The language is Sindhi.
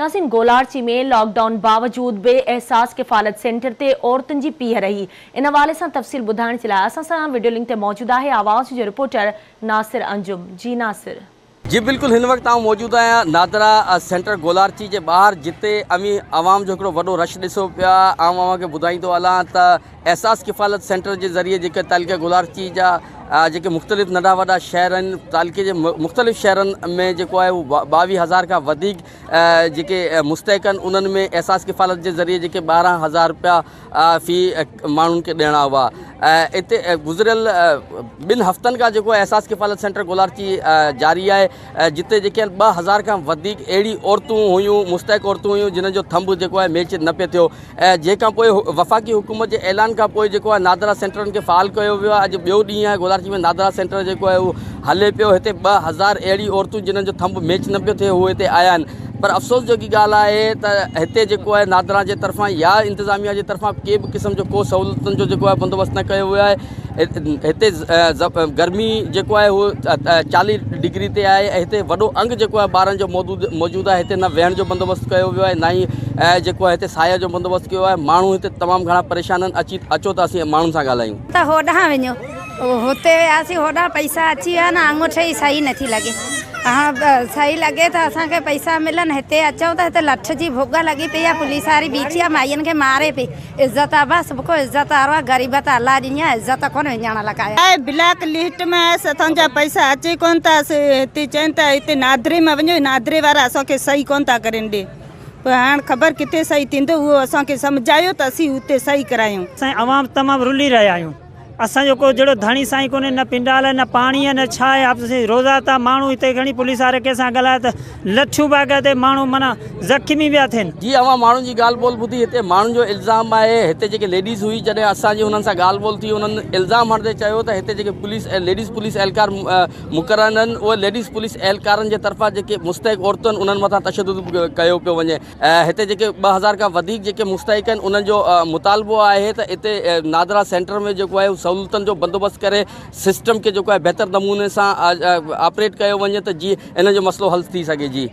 ناظرين گولاڙچي ۾ لاڪ ڊائون باوجود به احساس ڪفالت سينٽر تي عورتن جي پيهه رهي ان حوالي سان تفصيل ٻڌائڻ جي لاء اسان سان وڊيو لنڪ تي موجود آهي آواز جو رپورٽر ناصر انجم جي ناصر. جي بلڪل هن وقت آئون موجود آهيان نادرا سينٽر گولاڙچي جي ٻاهر جتي اوهين عوام جو هڪڙو وڏو رش ڏسو پيا آئون اوهان کي ٻڌائيندو هلان ته احساس ڪفالت سينٽر جي ذريعي جيڪي تعلقي گولاڙچي جا جيڪي مختلف ننڍا وڏا شهر آهن تعلقي جي مختلف شهرن ۾ جيڪو آهي اهو 22 هزار کان وڌيڪ جيڪي مستحق آهن انهن ۾ احساس ڪفالت جي ذريعي جيڪي 12 هزار روپيا في ماڻهن کي ڏيڻا هئا اتي گذريل ٻن هفتن کان جيڪو احساس ڪفالت سينٽر گولاڙچي جاري آهي جتي جيڪي آهن 2000 کان وڌيڪ اهڙي عورتون هيون مستحق عورتون هيون جن جو ٿنڀ جيڪو آهي ميچ نه پئي ٿيو جنهن کان پوء وفاقي حڪومت جي اعلان کان پوء جيڪو آهي نادرا سينٽرن کي فعال ڪيو ويو آهي اڄ ٻيو ڏينهن آهي گولاڙچي ۾ نادرا سينٽر جيڪو آهي اهو هلي پيو هتي 2000 اهڙي عورتون جنهن جو ٿنڀ ميچ نه پيو ٿئي هو هتي آيا آهن پر افسوس جوڳي ڳالهه آهي ته هتي جيڪو آهي نادرا جي طرفان يا انتظاميا جي طرفان ڪي به قسم جو ڪو سهولتن جو جيڪو آهي بندوبست نه ڪيو ويو آهي هتي گرمي جيڪو آهي اهو 40 ڊگري تي آهي ۽ هتي وڏو انگ جيڪو آهي ٻارن جو موجود موجود آهي هتي نه ويهڻ جو بندوبست ڪيو ويو آهي نه ئي جيڪو آهي هتي سايي جو بندوبست ڪيو آهي ماڻهو هتي تمام گهڻا پريشان آهن اچي اچو ته اسين ماڻهن سان ڳالهايون. ته هوڏانهن وڃو. هتي وياسين هوڏانهن پئسا اچي ويا نه آڱوٺي جي صحيح نٿي لڳي. هاڻ صحيح لڳي ته اسان کي پئسا ملن هتي اچون ته هتي لٺ جي ڀڳ لڳي پئي آهي پوليس واري بيٺي آهي مائين کي ماري پئي. عزت آ بس سڀ ڪو عزت وارو آ غريب ته الله ڏني آ عزت ڪونه وڃڻ لڳا آهيون. آء بلاڪ لسٽ ۾ آيس اسان جا پئسا اچي ڪونه ٿا اسين هتي چون ٿا هتي نادري ۾ وڃو نادري وارا اسان کي صحيح ڪونه ٿا ڪرين ڏي پوء هاڻ خبر ڪٿي صحيح ٿيندو اهو اسان کي سمجهايو ته اسين اتي صحيح ڪرايون. سائين عوام تمام رلي رهيا آهيون اسان جو ڪو جهڙو ڌڻي سائين ڪونهي نه پنڊال آهي نه پاڻي آهي نه ڇا آهي آپسين روزا تا ماڻهو هتي کڻي پوليس واري ڪنهن سان ڳالهائي ته لٺيون پيا ڪهتي ماڻهو معنيٰ زخمي پيا ٿين. جي اوهان ماڻهن جي ڳالهه ٻولهه ٻڌي هتي ماڻهن جو الزام آهي هتي جيڪي ليڊيز هئي جڏهن اسان جي انهن سان ڳالهه ٻولهه ٿي انهن الزام هڻندي چيو ته هتي جيڪي پوليس ۽ ليڊيز پوليس اهلڪار مقرر آهن اهي ليڊيز پوليس اهلڪارن جي طرفان جيڪي مستحق عورتون انهن مٿان تشدد به ڪيو پيو وڃي هتي جيڪي 2000 کان وڌيڪ جيڪي مستحق آهن انهن جو مطالبو آهي ته اتي نادرا سينٽر ۾ جيڪو آهي سهولتن جو بندوبست ڪري سسٽم کي جيڪو آهي بهتر نموني سان آپريٽ ڪيو وڃي ته جيئن انهن جو مسئلو حل ٿي سگهي جي.